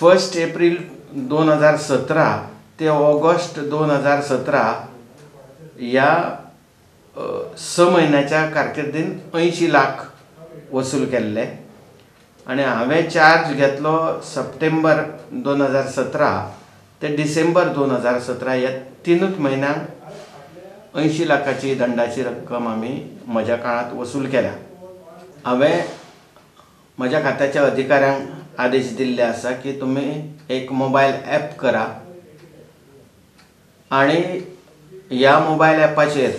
1 एप्रील 2017 ते ऑगस्ट 2017 ह्या 6 म्हयन्याच्या कारकिर्दीन 80 लाख वसूल केल्ले आनी हांवें चार्ज घेतलो सप्टेंबर 2017 ते डिसेंबर 2017 ह्या 3 म्हयन्यांक 80 लाखाची दंडाची रक्कम आमी म्हज्या काळांत वसूल केल्या. हांवें म्हज्या खात्याच्या अधिकाऱ्यांक आदेश दिल्ले आसा की तुमी एक मोबायल ॲप करा आनी ह्या मोबायल ॲपाचेर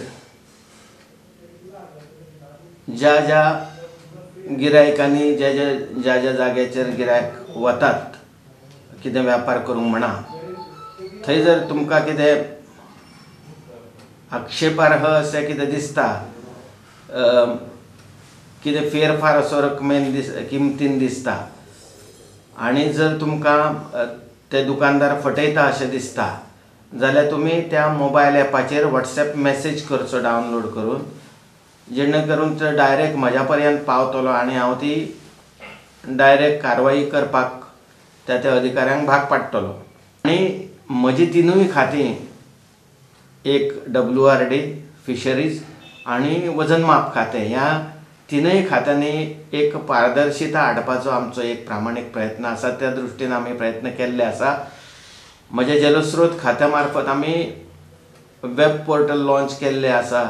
ज्या ज्या गिरायकांनी ज्या ज्या ज्या ज्या जाग्याचेर गिरायक वतात कितें व्यापार करूंक म्हणा, थंय जर तुमकां कितें आक्षेपार्ह अशें कितें दिसता, कितें फेरफार असो रकमेन किमतीन दिसता आनी जर तुमकां ते दुकानदार फटयता अशें दिसता जाल्यार तुमी त्या मोबायल ॲपाचेर वॉट्सएप मॅसेज करचो डावनलोड करून, जेणे करून तो डायरेक्ट म्हज्या पर्यंत पावतलो आनी हांव ती डायरेक्ट कारवाई करपाक त्या त्या अधिकाऱ्यांक भाग पाडटलो. आनी म्हजी 3 खातीं, एक WRD fisheries आनी वजन माप खातें, ह्या 3 खात्यांनी एक पारदर्शिता हाडपाचो आमचो एक प्रामाणीक प्रयत्न आसा. त्या दृश्टीन आमी प्रयत्न केल्ले आसा. म्हज्या जलस्रोत खात्या मार्फत आमी वेब पोर्टल लॉन्च केल्ले आसा.